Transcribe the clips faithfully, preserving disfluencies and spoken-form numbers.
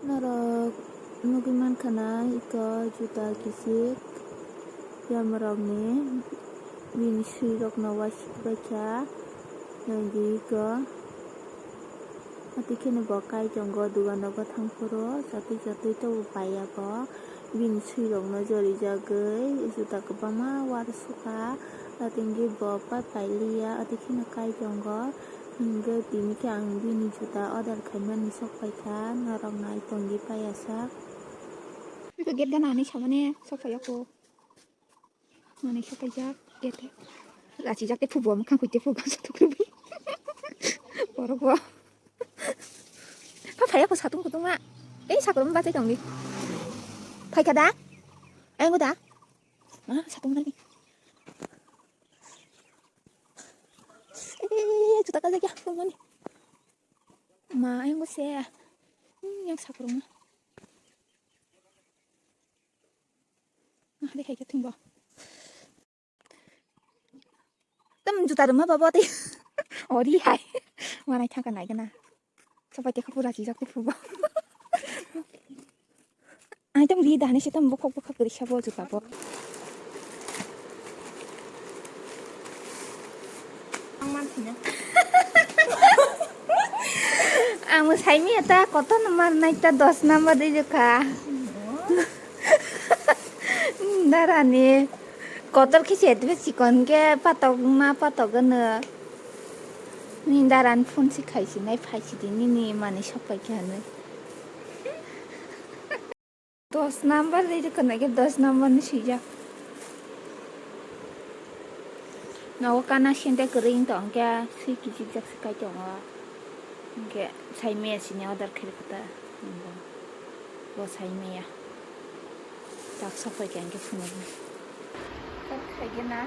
Norok nugwi mankha na iko juta kichik yamarokni bini swi rokno waisik baikha nangdi iko. Atwi kheno bo kai tongo, dogano bwthang phuru chatwi chatwi tobo paiya bo. Bini swi rokno jolijagwi juta kwbangma warsukha, atwngwi bo pai pailiya, atwi kheno kai tongo. Hwnkhe tini khe ang bini juta order khaimani sok paikha, norok nai tongdi paiya sak. Gate gana hinwi samani sok paiyakho. Manui sopaijak, gate. Rachijak tei phubo, mwkhang koi tei phubo, satok rwui. Borok bo. Kha phaiya kho satung kutung ma. Ei sakrung bachai tongdi. Phaikha da? Ayang da? Ah, satung nani. Eh, juta kajak ya, tongmani. Ma, ayang se. Hmm, yang sakrung ma. Ah, dekhai khe thumbo. Tam juta rwma babo tei. Ori hai. Wanai thangka nai gana. Sopai tei khapura si jak tei phubo. Ai tam ri dahani se tam bokhok bokhok gori sabo juta bo. Ang man thina. Ang mo sai mi eta kotor no mar nai ta dos number de juka. Darani kotor khe se tebe chikon khe patok ma patok gano. Ni daran phone si khai si nai phai si di nini mani sok pai khe hanwi. Dos number de kona khe dos number ni swijak. Nogo kana sente kwrwi wng tong khe swi kichik jak se kai tongo. Hwnkhe sai maya sini order khe rwkha ta. Bo sai maya. Tak sok pai khe hwnkhe phunuknai. Tak khaigena.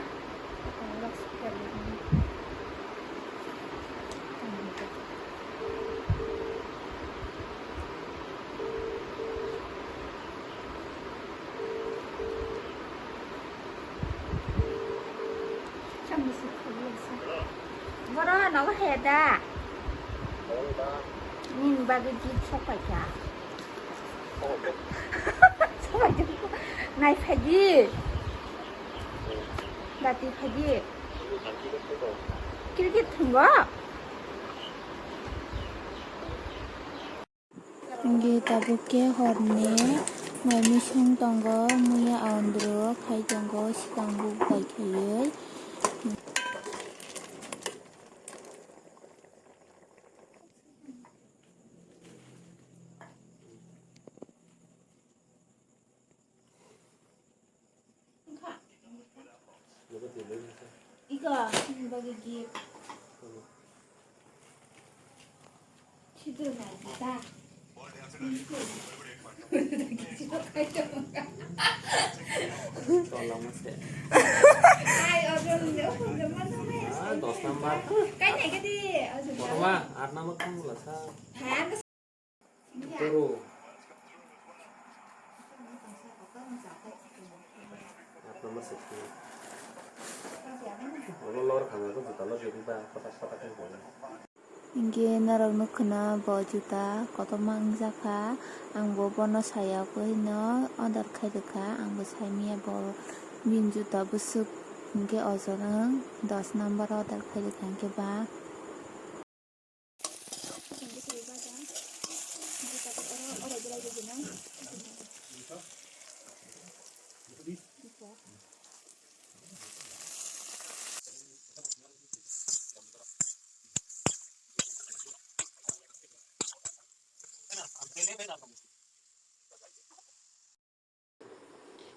Boro nogo heda. Nini bagwi gift sok paikha. Sok paikha. Nai phaidi. Dati phaidi. Cricket thwngbo. Hwnkhe tabuk khe horni mai misung tongo, muya aondro khai tongo, swkang buk bai khaiwi. Iko, nini bagwi gift. Situ nai ta. Tolong se. Ai, ojo, ojo, ojo, mana, mana. Ah, dos number. Kai nai ke di, ojo. Mama, aat number kamu lah sa. Hai, Guru. Aat number sixteen. Obo lor khana ko juta lor jodi ba kotak kotak ko bono. Hingke norok nukha na bo juta kotorma wngjakha. Ang bo bono saya hino order khairokha. Ang bo saimanya bo bini juta bwswk hingke ojon wng dos number order khairokha hingke ba.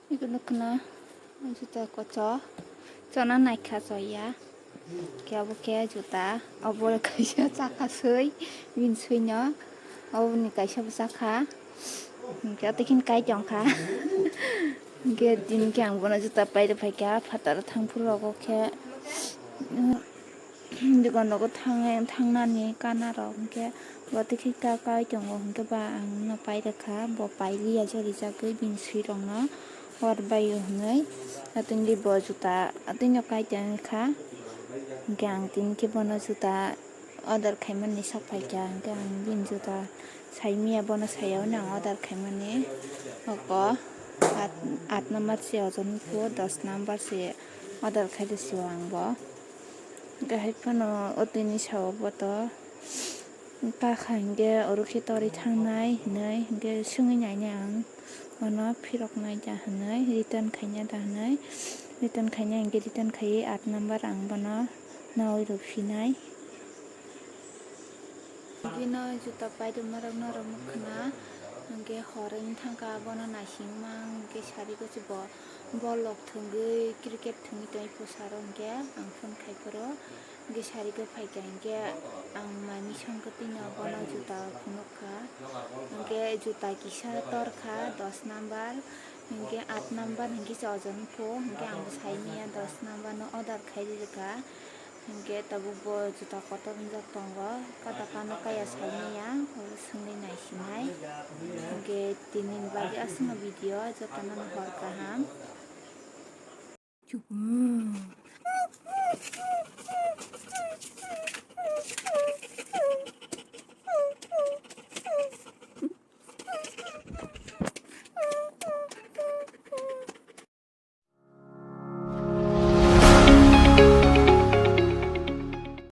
Iko nukna juta kocho chona naikha choya. Khe abo khe juta obo kaisa chakha swi bini swino oboni kaisa bo chakha. Hwnkhe tei khe kai tongkha. Hwnkhe tini khe ang bono juta pairw phaikha phataro thangphuru rogo khe. Doganogo thang-, thangnani kana rok hwnkhe bo tei khe kai tongo hwnkhe ba ang no pairwkha bo pailiya jolijagwi bini swi rokno hor baio hwnwi atwngwi bo juta atwino kai tongkha hwnkhe ang tini khe bono juta order khaimani sok phaikha hwnkhe ang bini juta Saimiya bono saya hwnwi ang order khaimani. Oko at, at number se ojon phu, dos number se order khai de sio ang bo. Hwnkhe hai phano o tini sao bo to kakha hwnkhe oro khe torwi thangnai hinwi hwnkhe swngwi nainai ang. Bono phirok nai ta hinwi, return khaina ta hinwi, return khaina hwnkhe return khaiwi at number ang bono nawi rw phinai. Bini juta paidwkma rok norok nukha na, hwnkhe hor wng thangkha, bono naisingma hwnkhe sari gosi bo bol rok thwngwi, cricket thwngwi tongwi phusa rok hwnkhe ang phone khai phuru, hwnkhe sari go phaikha hwnkhe ang mami songkhe twino bono juta phunukha, hwnkhe juta kisa torkha dos number, hwnkhe at number hwnkhe se ojon phu, hwnkhe ang bo saimanya dos number no order khai rwkha. Hwnkhe tabuk bo juta kotor wngjak tongo, kata kano kaya saimanya, oro swngwi naisinai. Hwnkhe tinini bagwi aswkno video, jotono hor kaham.